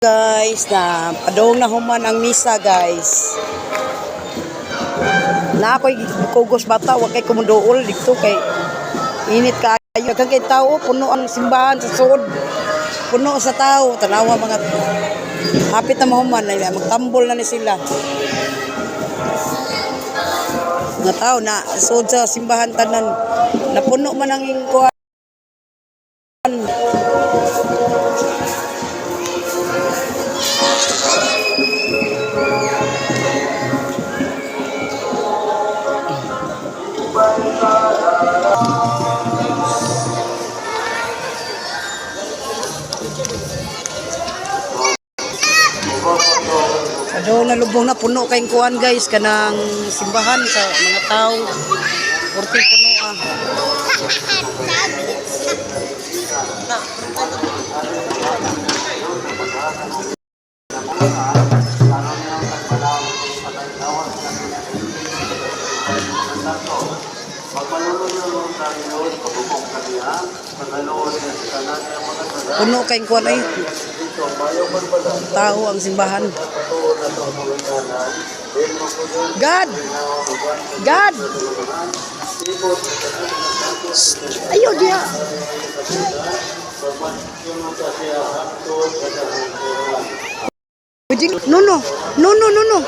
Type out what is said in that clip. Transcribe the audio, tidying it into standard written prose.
Guys, na padung na human ang misa, guys. Na ako'y kugos bata, wa kay kumuduol dito kay init kaayo. Daghan kay tao, puno ang simbahan sa sud. Puno sa tao, tanawa mga hapit na mahuman na magtambol na ni sila. Mga tao na sud sa simbahan tanan, napuno man ang kuan. Ado na lubong na puno kay kuan, guys, kanang simbahan sa mga tao. Porte puno ah. Puno kay kuan ay. Tao ang simbahan. God! God! Shh! Ayaw diya. Pwede, no, no. No, no, no, no.